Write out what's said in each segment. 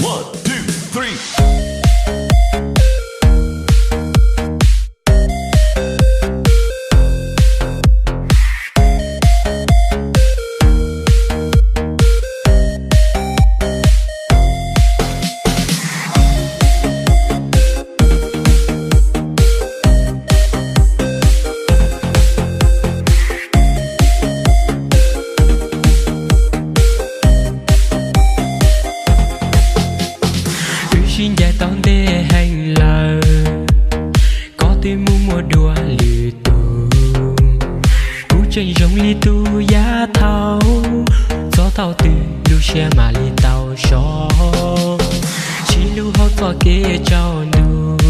Wb sib ncaim tau ntev heev lawm, koj twb mus muaj dua lwm tus. Kuv tseem zoo li tus yav thaud, txog thaum twg lub siab mam li tau so. Sib hlub hauv txoj kev tsaus ntuj,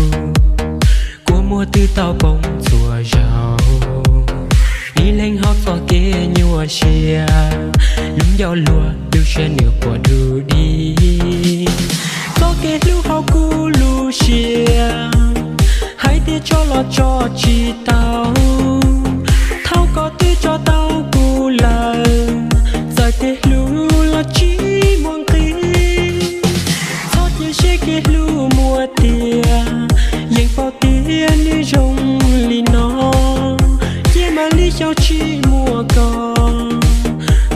kua muag twb tau poob txhua zaus. Ib leeg hauv txoj kev nyuaj siab, lub ncauj luag lub siab nws quaj du di. Txoj kev hlub hauv kuv lub siab, hais tias tso los tso tsis tau. Thaum koj twb tso tau kuv lawm, txawm tias hlub los tsis muaj nqis. Txhob cia siab kev hlub muaj tiag, yeej paub tias nws zoo li no. Cia mam li xyaum tsis muaj koj,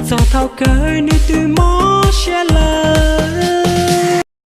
txog thaum kawg nws twb mob siab lawm.